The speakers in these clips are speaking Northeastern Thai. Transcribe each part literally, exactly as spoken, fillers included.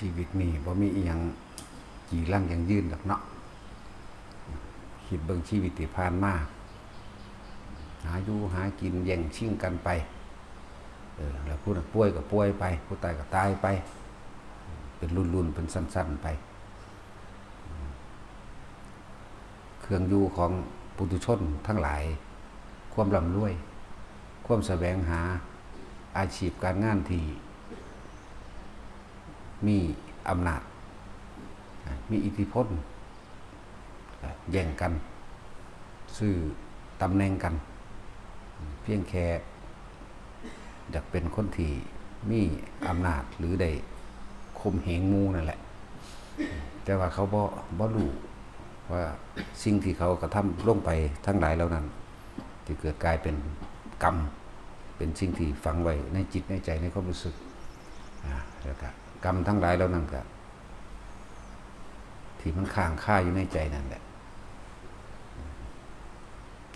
ชีวิตนี่บ่มีอีหยังจีรังยั่งยืนดอกเนาะ คิดเบิ่งชีวิตที่ผ่านมา หาอยู่หากินแย่งชิงกันไป เออ แล้วผู้นั้นป่วยก็ป่วยไป ผู้ตายก็ตายไป เป็นรุ่นๆ เป็นสั้นๆ ไป เครื่องอยู่ของปุถุชนทั้งหลาย ความร่ำรวย ความแสวงหา อาชีพการงานที่มีอำนาจ มีอิทธิพล แย่งกัน ซื้อตำแหน่งกัน เพียงแค่อยากเป็นคนที่มีอำนาจหรือได้ข่มเหงหมู่นั่นแหละ แต่ว่าเขาบ่บ่รู้ว่าสิ่งที่เขากระทำลงไปทั้งหลายเหล่านั้น ที่เกิดกลายเป็นกรรม เป็นสิ่งที่ฝังไว้ในจิตในใจในความรู้สึก อ่า แล้วก็กรรมทั้งหลายเหล่านั้นก็ ที่มันค้างคาอยู่ในใจนั่นแหละ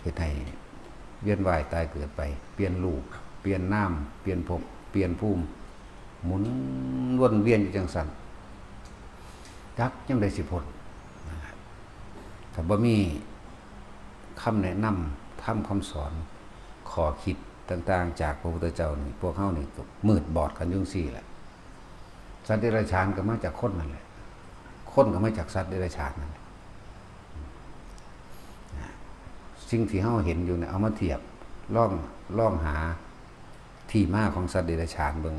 เฮ็ดให้เวียนว่ายตายเกิดไป เปลี่ยนรูป เปลี่ยนนาม เปลี่ยนภพ เปลี่ยนภูมิ หมุนวนเวียนอยู่จังซั่น จักยามใดสิพ้น ถ้าบ่มีคำแนะนำ ธรรมคำสอน ข้อคิดต่างๆ จากพระพุทธเจ้านี่ พวกเฮานี่ก็มืดบอดกันอยู่จั่งซี้แหละ สัตว์เดรัจฉานก็มาจากคนนั่นแหละ คนก็มาจากสัตว์เดรัจฉานนั่นแหละ สิ่งที่เฮาเห็นอยู่เนี่ย เอามาเทียบ ลอง ลองหาที่มาของสัตว์เดรัจฉานเบิ่ง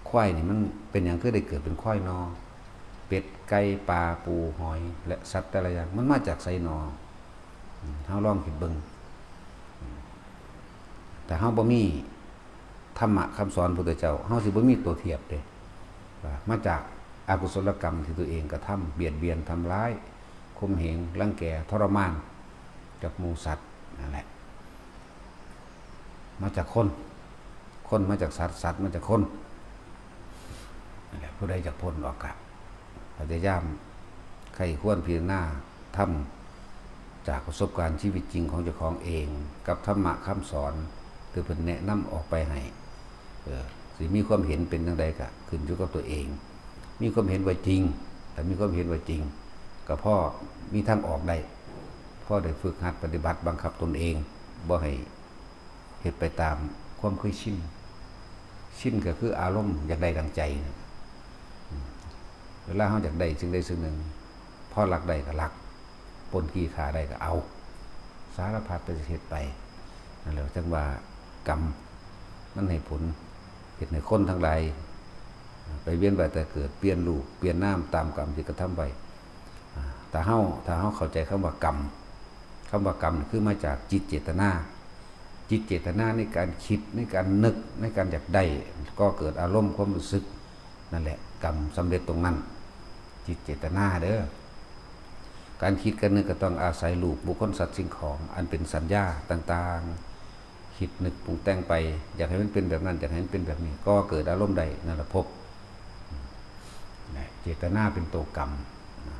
ควายนี่มันเป็นหยังคือได้เกิดเป็นควายนอ เป็ด ไก่ ปลา ปู หอย และสัตว์แต่ละอย่าง มันมาจากไสนอ อืม เฮาลองคิดเบิ่ง อืม แต่เฮาบ่มีธรรมะคำสอนพุทธเจ้า เฮาสิบ่มีตัวเทียบเด้ ว่ามาจากอกุศลกรรมที่ตัวเองกระทำ เบียดเบียน ทำร้าย ข่มเหง รังแก ทรมาน กับหมู่สัตว์นั่นแหละ มาจากคน คนมาจากสัตว์ สัตว์มาจากคน นั่นแหละ ผู้ใดอยากพ้นออกก็พยายามใคร่ครวญพิจารณาธรรม จากประสบการณ์ชีวิตจริงของเจ้าของเอง กับธรรมะคำสอนที่เพิ่นแนะนำออกไปให้ เออ สิมีความเห็นเป็นจั่งใดก็ขึ้นอยู่กับตัวเอง มีความเห็นว่าจริง ถ้ามีความเห็นว่าจริง ก็พอมีทางออกได้ พอได้ฝึกหัดปฏิบัติบังคับตนเอง บ่ให้เฮ็ดไปตามความเคยชิน ชินก็คืออารมณ์อยากได้ดังใจนะ อืม เวลาเฮาอยากได้สิ่งใดสิ่งหนึ่ง พอลักได้ก็ลัก ปล้นจี้ฆ่าได้ก็เอา สารพัดไปเฮ็ดไป นั่นแหละจั่งว่ากรรมมันให้ผล เฮ็ดให้คนทั้งหลาย ไปเวียนว่ายตายเกิด เปลี่ยนรูป เปลี่ยนนาม ตามกรรมที่กระทำไว้ อ่า ถ้าเฮา ถ้าเฮาเข้าใจคำว่ากรรม คำว่ากรรมนี่คือมาจากจิตเจตนา จิตเจตนาในการคิด ในการนึก ในการอยากได้ ก่อเกิดอารมณ์ความรู้สึก นั่นแหละ กรรมสำเร็จตรงนั้น จิตเจตนาเด้อ การคิดการนึกก็ต้องอาศัยรูป บุคคล สัตว์ สิ่งของ อันเป็นสัญญาต่างๆ คิดนึกปรุงแต่งไป อยากให้มันเป็นแบบนั้น อยากให้มันเป็นแบบนี้ ก่อเกิดอารมณ์ได้ นั่นแหละภพ นะ เจตนาเป็นตัวกรรม นะ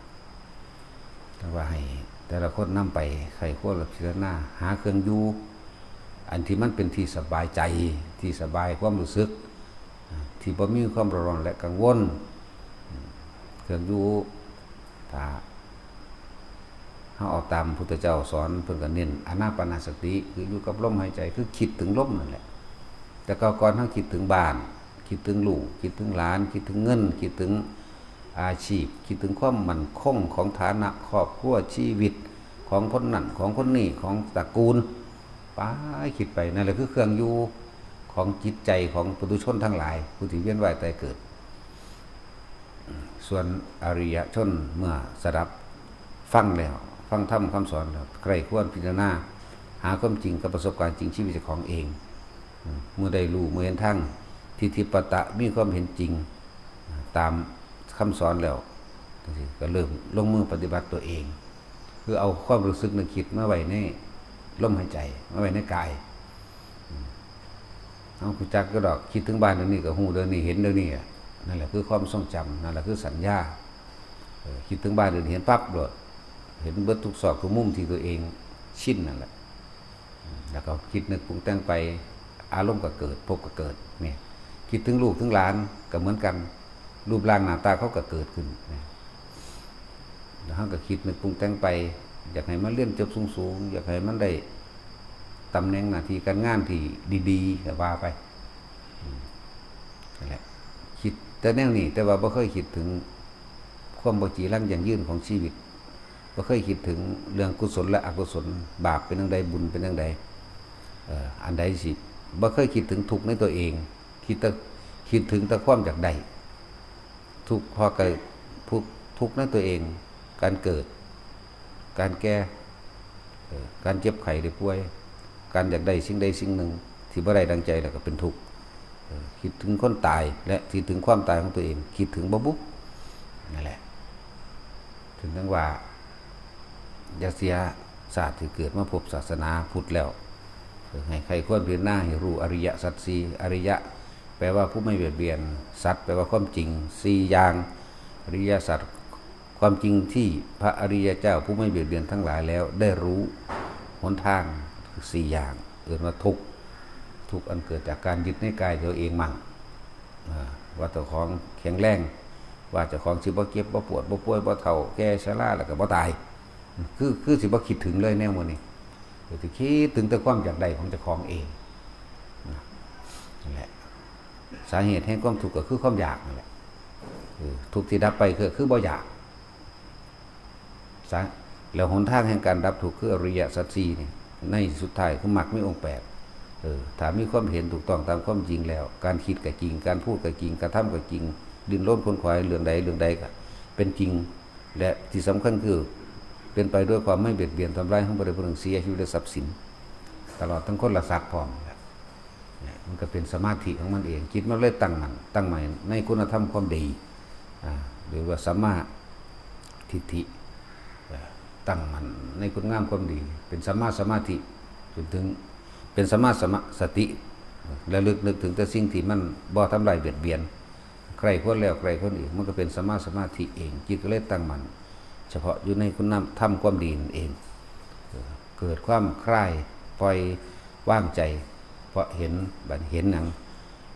แต่ว่าให้แต่ละคนนำไปใคร่ครวญพิจารณา หาเครื่องอยู่ อันที่มันเป็นที่สบายใจ ที่สบายความรู้สึก ที่บ่มีความร้อนและกังวล เครื่องอยู่ ถ้าเฮาเอาตามพุทธเจ้าสอน เพิ่นก็เน้นอานาปานสติ คืออยู่กับลมหายใจ คือคิดถึงลมนั่นแหละ แต่เก่าก่อนเฮาคิดถึงบ้าน คิดถึงลูก คิดถึงหลาน คิดถึงเงิน คิดถึงอาชีพ คิดถึงความมั่นคงของฐานะครอบครัว ชีวิตของคนนั้น ของคนนี้ ของตระกูล ไปคิดไป นั่นแหละคือเครื่องอยู่ของจิตใจของปุถุชนทั้งหลาย ผู้ที่เวียนว่ายตายเกิด ส่วนอริยชนเมื่อสดับฟังแล้ว ฟังธรรมคำสอนแล้ว ใคร่ครวญพิจารณา หาความจริงกับประสบการณ์จริงชีวิตเจ้าของเอง เมื่อได้รู้ เมื่อเห็นทาง ทิฏฐิปตะ มีความเห็นจริง ตามคำสอนแล้ว ก็เริ่มลงมือปฏิบัติตัวเอง คือเอาความรู้สึกนึกคิดมาไว้ในลมหายใจ มาไว้ในกาย เฮารู้จักอยู่ดอก คิดถึงบ้านเดี๋ยวนี้ก็ฮู้เดี๋ยวนี้ เห็นเดี๋ยวนี้อะ นั่นแหละคือความทรงจำ นั่นแหละคือสัญญา เออ คิดถึงบ้านเดี๋ยวนี้เห็นปั๊บโลด เห็นเบิดทุกซอกทุกมุมที่ตัวเองชินนั่นแหละ แล้วก็คิดนึกปรุงแต่งไป อารมณ์ก็เกิด ภพก็เกิด เนี่ย คิดถึงลูกถึงหลานก็เหมือนกัน รูปร่างหน้าตาเขาก็เกิดขึ้นนะ แล้วเขาก็คิดนึกปรุงแต่งไป อยากให้มันเรียนจบสูงๆ อยากให้มันได้ตำแหน่งหน้าที่การงานที่ดีๆ ก็ว่าไป อืม นั่นแหละ คิดแต่แนวนี้ แต่ว่าบ่เคยคิดถึงความบ่จีรังยั่งยืนของชีวิต บ่เคยคิดถึงเรื่องกุศลและอกุศล บาปเป็นจั่งใด บุญเป็นจั่งใด เอ่อ อันใดสิ บ่เคยคิดถึงทุกข์ในตัวเอง คิดแต่ คิดถึงแต่ความอยากได้ ทุกข์เพราะเกิด ทุกข์ ทุกข์ในตัวเอง การเกิด การแก่ เอ่อ การเจ็บไข้ได้ป่วย การอยากได้สิ่งใดสิ่งหนึ่งที่บ่ได้ดังใจ แล้วก็เป็นทุกข์ เอ่อ คิดถึงคนตาย และคิดถึงความตายของตัวเอง คิดถึงบ่บุ นั่นแหละ ถึงจั่งว่า อย่าเสียชาติที่เกิดมาพบศาสนาพุทธแล้ว เอ่อ ให้ใคร่ครวญพิจารณาให้รู้อริยสัจสี่ อริยะ แปลว่าผู้ไม่เบียดเบียน สัจ แปลว่าความจริง สี่อย่าง อริยสัจ ความจริงที่พระอริยเจ้าผู้ไม่เบียดเบียนทั้งหลายแล้วได้รู้หนทาง คือสี่อย่าง เอิ้นว่าทุกข์ ทุกข์อันเกิดจากการยึดในกายตัวเองมั่ง อ่า ว่าเจ้าของแข็งแรง ว่าเจ้าของสิบ่เจ็บ บ่ปวด บ่ป่วย บ่เฒ่าแก่ชรา แล้วก็บ่ตาย คือ คือสิบ่คิดถึงเลยแนวหมู่นี้ ก็สิคิดถึงแต่ความอยากได้ของเจ้าของเอง นะ นั่นแหละ สาเหตุแห่งความทุกข์ก็คือความอยากนั่นแหละ เออ ทุกข์ที่ดับไปคือ คือบ่อยาก สา แล้วหนทางแห่งการดับทุกข์คืออริยสัจสี่นี่ ในสุดท้ายคือมรรคมีองค์แปด เออ ถ้ามีความเห็นถูกต้องตามความจริงแล้ว การคิดก็จริง การพูดก็จริง กระทำก็จริง ดิ้นรนขวนขวายเรื่องใดเรื่องใดก็เป็นจริง และที่สำคัญคือ เป็นไปด้วยความไม่เบียดเบียนทำร้าย ให้ผู้ใดผู้หนึ่งเสียชีวิตและทรัพย์สิน ตลอดทั้งคนและสัตว์พร้อม เนี่ย มันก็เป็นสมาธิของมันเอง จิตมันเลยตั้งมั่น ตั้งมั่นในคุณธรรมความดี อ่า หรือว่าสัมมาทิฏฐิ เอ่อ ตั้งมั่นในคุณงามความดี เป็นสัมมาสมาธิ จนถึง เป็นสัมมาสมาสติ ระลึกนึกถึงแต่สิ่งที่มันบ่ทำลายเบียดเบียน ใคร่ครวญแล้วใคร่ครวญอีก มันก็เป็นสัมมาสมาธิเอง จิตก็เลยตั้งมั่น เฉพาะอยู่ในคุณธรรมความดีนั่นเอง เอ่อ เกิดความคลายปล่อยวางใจ เพราะเห็น บัดเห็นหยัง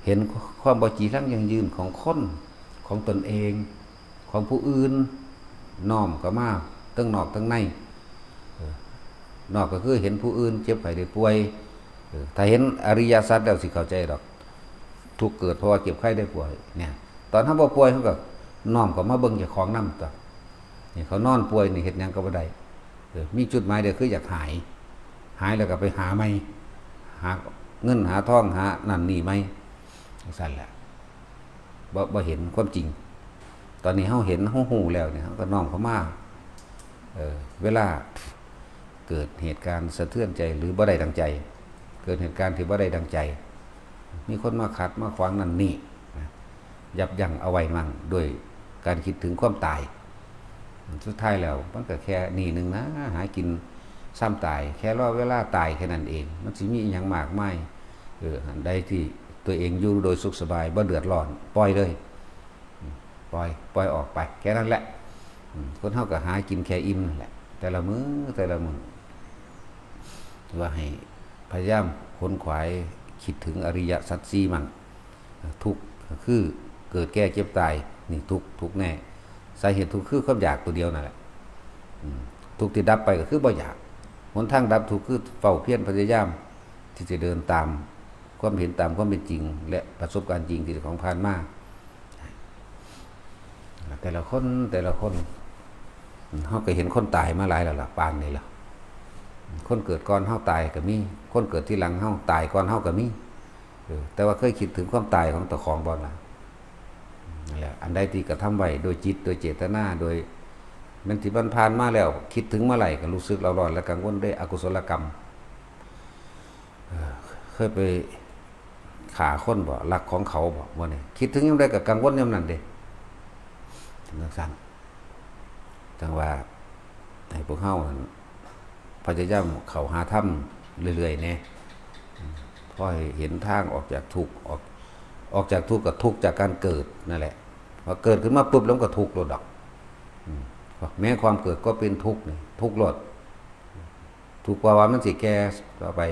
เห็นความบ่จีรังยั่งยืนของคน ของตนเอง ของผู้อื่น น้อมเข้ามาทั้งนอกทั้งใน เออ นอกก็คือเห็นผู้อื่นเจ็บไข้ได้ป่วย เออ ถ้าเห็นอริยสัจแล้วสิเข้าใจดอก ทุกข์เกิดเพราะว่าเจ็บไข้ได้ป่วย เนี่ย ตอนเฮาบ่ป่วยเฮาก็น้อมเข้ามาเบิ่งเจ้าของนำตั๊ว นี่เขานอนป่วยนี่เฮ็ดหยังก็บ่ได้ เออ มีจุดหมายเดียวคืออยากหาย หายแล้วก็ไปหาใหม่ หาเงินหาทองหานั่นนี่ใหม่ จั่งซั้นแหละ บ่ บ่เห็นความจริง ตอนนี้เฮาเห็น เฮาฮู้แล้วเนี่ย เฮาก็น้อมเข้ามา เออ เวลาเกิดเหตุการณ์สะเทือนใจหรือบ่ได้ดังใจ เกิดเหตุการณ์ที่บ่ได้ดังใจ มีคนมาขัดมาขวางนั่นนี่นะ ยับยั้งเอาไว้มั่ง ด้วยการคิดถึงความตาย สุดท้ายแล้วมันก็แค่นี้หนึ่งนะ หากินซ่ำตาย แค่รอเวลาตายแค่นั้นเอง มันสิมีอิหยังมากมาย เออ อันใดที่ตัวเองอยู่โดยสุขสบาย บ่เดือดร้อน ปล่อยเลย อืม ปล่อย ปล่อยออกไป แค่นั้นแหละ อืม คนเฮาก็หากินแค่อิ่มนั่นแหละ แต่ละมื้อ แต่ละมื้อ ว่าให้พยายามขวนขวายคิดถึงอริยสัจสี่มั่ง ทุกข์ก็คือเกิดแก่เจ็บตาย นี่ทุกข์ ทุกข์แน่ สาเหตุทุกข์คือความอยากตัวเดียวนั่นแหละ อืม ทุกข์ที่ดับไปก็คือบ่อยาก หนทางดับทุกข์คือเฝ้าเพียรพยายามที่จะเดินตามความเห็นตามความเป็นจริง และประสบการณ์จริงที่เจ้าของผ่านมา แต่ละคน แต่ละคน เฮาก็เห็นคนตายมาหลายแล้วล่ะ ปานนี้ล่ะ คนเกิดก่อนเฮาตายก็มี คนเกิดทีหลังเฮาตายก่อนเฮาก็มี เออ แต่ว่าเคยคิดถึงความตายของเจ้าของบ่ล่ะ นั่นแหละ อันใดที่กระทำไว้โดยจิต โดยเจตนา โดย แม่นที่มันผ่านมาแล้ว คิดถึงเมื่อไหร่ก็รู้สึกเร่าร้อนและกังวลด้วยอกุศลกรรม เออ เคยไปฆ่าคนบ่ ลักของเขาบ่ บ่นี่ คิดถึงยามใดก็กังวลยามนั้นเด้ จั่งซั้น จั่งว่าให้พวกเฮานั่นพยายามเข้าหาธรรมเรื่อยๆแหน่ พอให้เห็นทางออกจากทุกข์ ออก ออกจากทุกข์ก็ทุกข์จากการเกิดนั่นแหละ พอเกิดขึ้นมาปุ๊บแล้วมันก็ทุกข์โลดดอก อืม แม้ความเกิดก็เป็นทุกข์นี่ ทุกข์โลด ทุกข์เพราะว่ามันสิแก่ต่อไป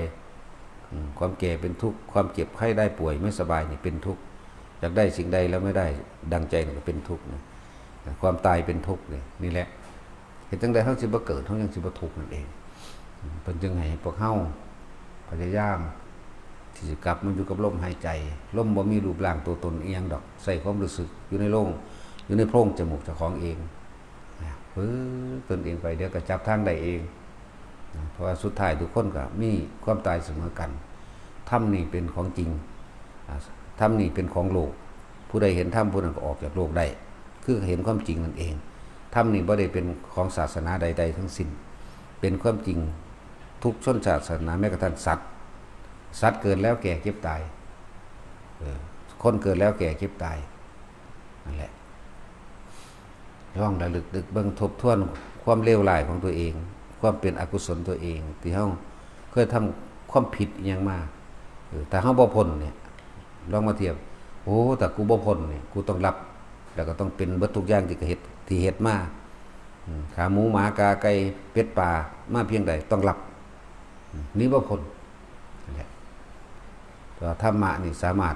อืม ความแก่เป็นทุกข์ ความเจ็บไข้ได้ป่วยไม่สบายนี่เป็นทุกข์ อยากได้สิ่งใดแล้วไม่ได้ดังใจนี่ก็เป็นทุกข์นะ ความตายเป็นทุกข์นี่ นี่แหละ เฮ็ดจั่งใดเฮาสิบ่เกิด เฮายังสิบ่ทุกข์นั่นเอง เพิ่นจึงให้พวกเฮาพยายามที่สิกลับมาอยู่กับลมหายใจ ลมบ่มีรูปร่างตัวตนอีหยังดอก ใส่ความรู้สึกอยู่ในโลง อยู่ในโพรงจมูกเจ้าของเองนะ ฝึกตนเองไป เดี๋ยวก็จับทางได้เองนะ เพราะว่าสุดท้ายทุกคนก็มีความตายเสมอกัน ธรรมนี่เป็นของจริง อ่า ธรรมนี่เป็นของโลก ผู้ใดเห็นธรรมผู้นั้นก็ออกจากโลกได้ คือเห็นความจริงนั่นเอง ธรรมนี่บ่ได้เป็นของศาสนาใดๆทั้งสิ้น เป็นความจริงทุกชนชาติศาสนา แม้กระทั่งสัตว์ สัตว์เกิดแล้วแก่เจ็บตาย เออ คนเกิดแล้วแก่เจ็บตาย นั่นแหละ ลองระลึกนึกเบิ่งทบทวนความเลวร้ายของตัวเอง ความเป็นอกุศลตัวเอง ที่เฮาเคยทำความผิดอิหยังมา เออ ถ้าเฮาบ่พ้นเนี่ย ลองมาเทียบ โอ้ ถ้ากูบ่พ้นเนี่ย กูต้องรับ แล้วก็ต้องเป็นเบิดทุกอย่างที่กะเฮ็ด ที่เฮ็ดมา อืม ขาหมูหมากาไก่เป็ดปลามาเพียงใดต้องรับ อืม หนีบ่พ้น นั่นแหละ แต่ว่าธรรมะนี่สามารถ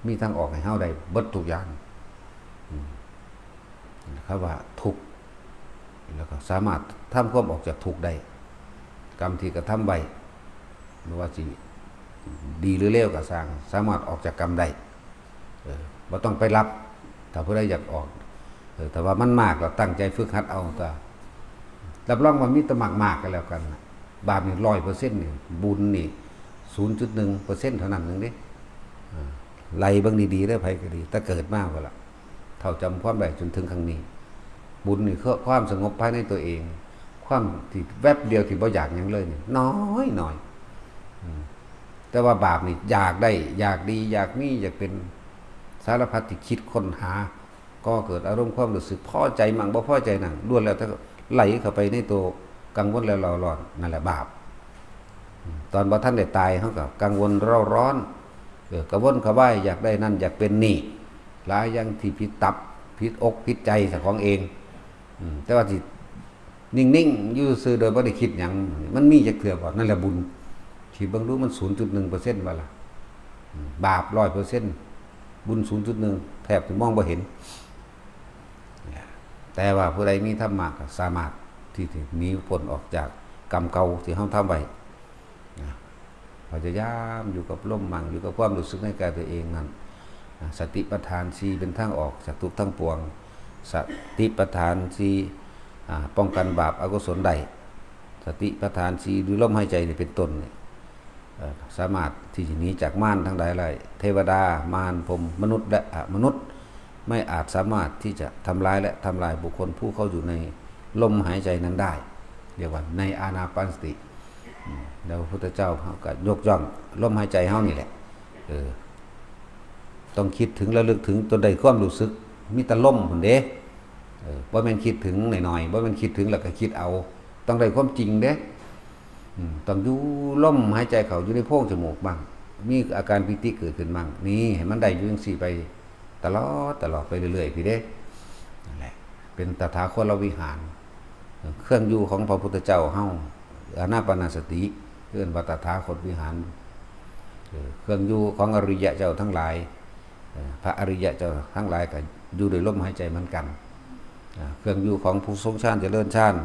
มีทางออกให้เฮาได้เบิดทุกอย่าง อืม เขาว่าทุกข์ แล้วก็สามารถทำความออกจากทุกข์ได้ กรรมที่กระทำไว้ บ่ว่าสิดีหรือเลวก็ซ่าง สามารถออกจากกรรมได้ เออ บ่ต้องไปรับ ถ้าผู้ใดอยากออก เออ แต่ว่ามันมากก็ตั้งใจฝึกหัดเอา แต่รับรองว่ามีแต่มากๆกันแล้วกันนะ บาปนี่ร้อยเปอร์เซ็นต์นี่ บุญนี่ศูนย์จุดหนึ่งเปอร์เซ็นต์เท่านั้นหนึ่งเด้ อ่า ไล่เบิ่งดีๆเด้อ ไผก็ดี แต่เกิดมาพุ่นล่ะ เฒ่าจำความได้จนถึงครั้งนี้ บุญนี่คือความสงบภายในตัวเอง ความที่แวบเดียวที่บ่อยากหยังเลยนี่ น้อยๆ อืม แต่ว่าบาปนี่อยากได้ อยากดี อยากมี อยากเป็น สารพัดที่คิดค้นหา ก่อเกิดอารมณ์ความรู้สึกพอใจมั่งบ่พอใจนั่ง ล้วนแล้วแต่ไหลเข้าไปในตัวกังวลและเร่าร้อน นั่นแหละบาป ตอนบ่ทันได้ตายเฮาก็กังวลเร่าร้อน เออ กระวนกระวาย อยากได้นั่น อยากเป็นนี่ หลายอย่างที่ผิดตับ ผิดอก ผิดใจเจ้าของเอง อืม แต่ว่าที่นิ่งๆ อยู่ซื่อโดยบ่ได้คิดหยัง มันมีจักเทื่อบ่ นั่นแหละบุญ คิดเบิ่งดู มันศูนย์จุดหนึ่งเปอร์เซ็นต์บ่ล่ะ อืม บาปร้อยเปอร์เซ็นต์ บุญศูนย์จุดหนึ่ง แทบสิมองบ่เห็น แต่ว่าผู้ใดมีธรรมะก็สามารถที่สิหนีพ้นออกจากกรรมเก่าที่เฮาทำไว้นะ พยายามอยู่กับลมมั่ง อยู่กับความรู้สึกในกายตัวเองนั่นนะ สติปัฏฐานสี่เป็นทางออกจากทุกข์ทั้งปวง สติปัฏฐานสี่ อ่า ป้องกันบาปอกุศลได้ สติปัฏฐานสี่ หรือลมหายใจนี่เป็นต้นเนี่ย เอ่อ สามารถที่จะหนีจากมารทั้งหลายได้ เทวดา มาร พรหม มนุษย์ และอมนุษย์ ไม่อาจสามารถที่จะทำร้ายและทำลายบุคคลผู้เข้าอยู่ในลมหายใจนั้นได้ เรียกว่าในอานาปานสติ อืม แล้วพระพุทธเจ้าก็ยกย่องลมหายใจเฮานี่แหละ เออ ต้องคิดถึงระลึกถึงตนได้ความรู้สึก มีแต่ลมพุ้นเด้ เออ บ่แม่นคิดถึงหน่อยๆ บ่แม่นคิดถึงแล้วก็คิดเอา ต้องได้ความจริงเด้ อืม ต้องอยู่ลมหายใจเข้าอยู่ในโพรงจมูกบ้าง มีอาการปีติเกิดขึ้นบ้าง นี่ให้มันได้อยู่จังซี่ไปตลอด ตลอดไปเรื่อยๆ พี้เด้ นั่นแหละ เป็นตถาคตวิหาร เครื่องอยู่ของพระพุทธเจ้าเฮา อานาปานสติ เอิ้นว่าตถาคตวิหาร เออ เครื่องอยู่ของอริยะเจ้าทั้งหลาย เอ่อ พระอริยะเจ้าทั้งหลายก็อยู่ด้วยลมหายใจเหมือนกัน อ่า เครื่องอยู่ของผู้ทรงฌานเจริญฌาน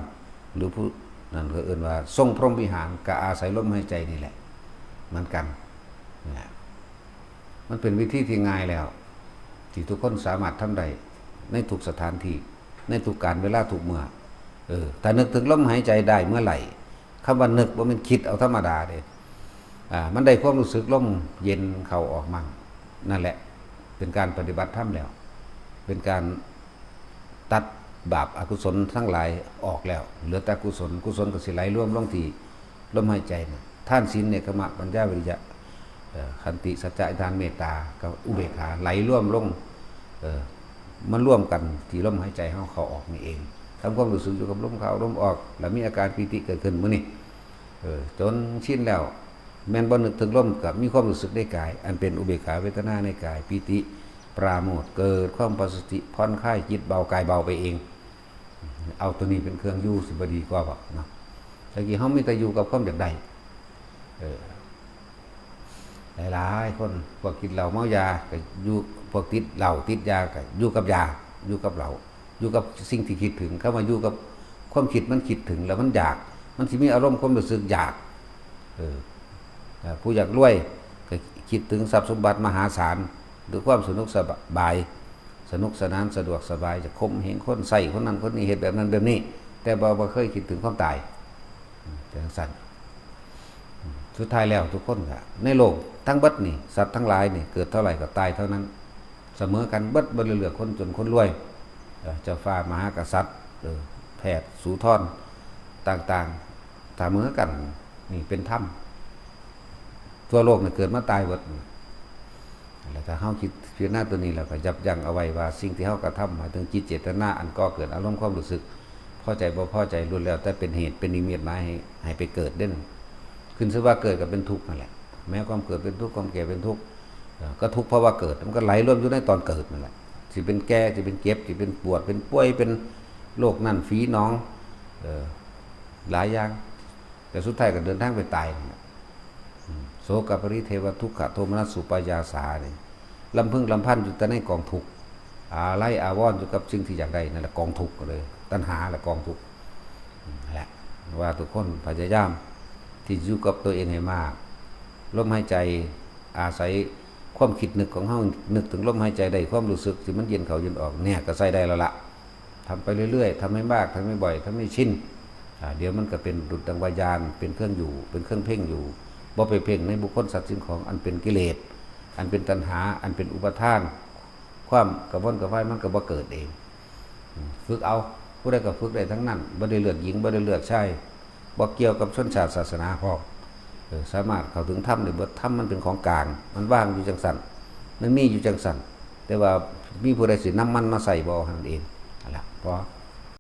หรือผู้นั่นก็เอิ้นว่าทรงพรหมวิหาร ก็อาศัยลมหายใจนี่แหละ เหมือนกัน นะ มันเป็นวิธีที่ง่ายแล้ว ที่ทุกคนสามารถทำได้ในทุกสถานที่ ในทุกกาลเวลาทุกเมื่อ เออ ถ้านึกถึงลมหายใจได้เมื่อไหร่ คำว่านึกบ่แม่นคิดเอาธรรมดาเด้ อ่า มันได้ความรู้สึกลมเย็นเข้าออกมั่ง นั่นแหละ เป็นการปฏิบัติธรรมแล้ว เป็นการตัดบาปอกุศลทั้งหลายออกแล้ว เหลือแต่กุศล กุศลก็สิไหลรวมลงที่ลมหายใจน่ะ ทาน ศีล เนกขัมมะ ปัญญา วิริยะ เอ่อ ขันติ สัจจะ อธิษฐาน เมตตา กับอุเบกขา ไหลรวมลง เอ่อ มันรวมกันที่ลมหายใจเฮาเข้าออกนี่เอง ทำความรู้สึกอยู่กับลมเข้าลมออก แล้วมีอาการปีติเกิดขึ้นมื้อนี้ เออ จนชินแล้ว แม่นบ่นึกถึงลมก็มีความรู้สึกในกาย อันเป็นอุเบกขาเวทนาในกาย ปีติ ปราโมทย์ เกิดความปัสสติ ผ่อนคลาย จิตเบา กายเบาไปเอง เอาตัวนี้เป็นเครื่องอยู่สิบ่ดีกว่าบ่เนาะ ตะกี้เฮามีแต่อยู่กับความอยากได้ เออ หลายๆคน พวกกินเหล้าเมายาก็อยู่ พวกติดเหล้าติดยาก็อยู่กับยา อยู่กับเหล้า อยู่กับสิ่งที่คิดถึง คำว่าอยู่กับความคิด มันคิดถึงแล้วมันอยาก มันสิมีอารมณ์ความรู้สึกอยาก เออ เอ่อ ผู้อยากรวยก็คิดถึงทรัพย์สมบัติมหาศาล หรือความสนุกสบาย สนุกสนานสะดวกสบาย จะข่มเหงคน ใช้คนนั้นคนนี้ เฮ็ดแบบนั้นแบบนี้ แต่บ่ บ่เคยคิดถึงความตาย อืม จั่งซั้น อืม สุดท้ายแล้วทุกคนก็ ในโลกทั้งเบิดนี่ สัตว์ทั้งหลายนี่ เกิดเท่าไหร่ก็ตายเท่านั้น เสมอกันเบิด บ่ได้เลือกคนจนคนรวย เอ่อ เจ้าฟ้ามหากษัตริย์ เอ่อ แพทย์สูทร ต่างๆ เสมอกัน นี่เป็นธรรม ทั่วโลกนี่เกิดมาตายเบิด แล้วถ้าเฮาคิดพิจารณาตัวนี้แล้วก็ยับยั้งเอาไว้ว่าสิ่งที่เฮากระทำ หมายถึงจิตเจตนาอันก่อเกิดอารมณ์ความรู้สึก พอใจบ่พอใจล้วนแล้วแต่เป็นเหตุเป็นนิมิตหมายให้ ให้ไปเกิดเด้น ขึ้นชื่อว่าเกิดก็เป็นทุกข์นั่นแหละ แม้ความเกิดเป็นทุกข์ ความแก่เป็นทุกข์ เอ่อ ก็ทุกข์เพราะว่าเกิด มันก็ไหลรวมอยู่ในตอนเกิดนั่นแหละ สิเป็นแก่ สิเป็นเจ็บ สิเป็นปวด เป็นป่วย เป็นโรคนั่นฝีหนอง เอ่อ หลายอย่าง แต่สุดท้ายก็เดินทางไปตายนั่นแหละ อืม โสกปริเทวทุกขโทมนัสสุปายาสานี่ ลำพึงลำพันอยู่แต่ในกองทุกข์ อาลัยอาวรณ์อยู่กับสิ่งที่อยากได้นั่นแหละกองทุกข์เลย ตัณหาแหละกองทุกข์ อืม นั่นแหละ ว่าทุกคนพยายามที่อยู่กับตัวเองให้มาก ลมหายใจอาศัยความคิดนึกของเฮา นึกถึงลมหายใจได้ ความรู้สึกที่มันเย็นเข้าเย็นออก เนี่ยก็ใช้ได้แล้วละ ทำไปเรื่อยๆ ทำให้มาก ทำให้บ่อย ทำให้ชิน อ่า เดี๋ยวมันก็เป็นดุจดังวาญาณ เป็นเครื่องอยู่ เป็นเครื่องเพ่งอยู่ บ่ไปเพ่งในบุคคลสัตว์สิ่งของ อันเป็นกิเลส อันเป็นตัณหา อันเป็นอุปาทาน ความกระวนกระวายมันก็บ่เกิดเอง อืม ฝึกเอา ผู้ใดก็ฝึกได้ทั้งนั้น บ่ได้เลือกหญิง บ่ได้เลือกชาย บ่เกี่ยวกับชนชาติศาสนาพร้อม เออ สามารถเข้าถึงธรรมได้เบิด ธรรมมันเป็นของกลาง มันว่างอยู่จั่งซั้น มันมีอยู่จั่งซั้น แต่ว่ามีผู้ใดสินำมันมาใช้บ่ เท่านั้นเอง นั่นล่ะ พอ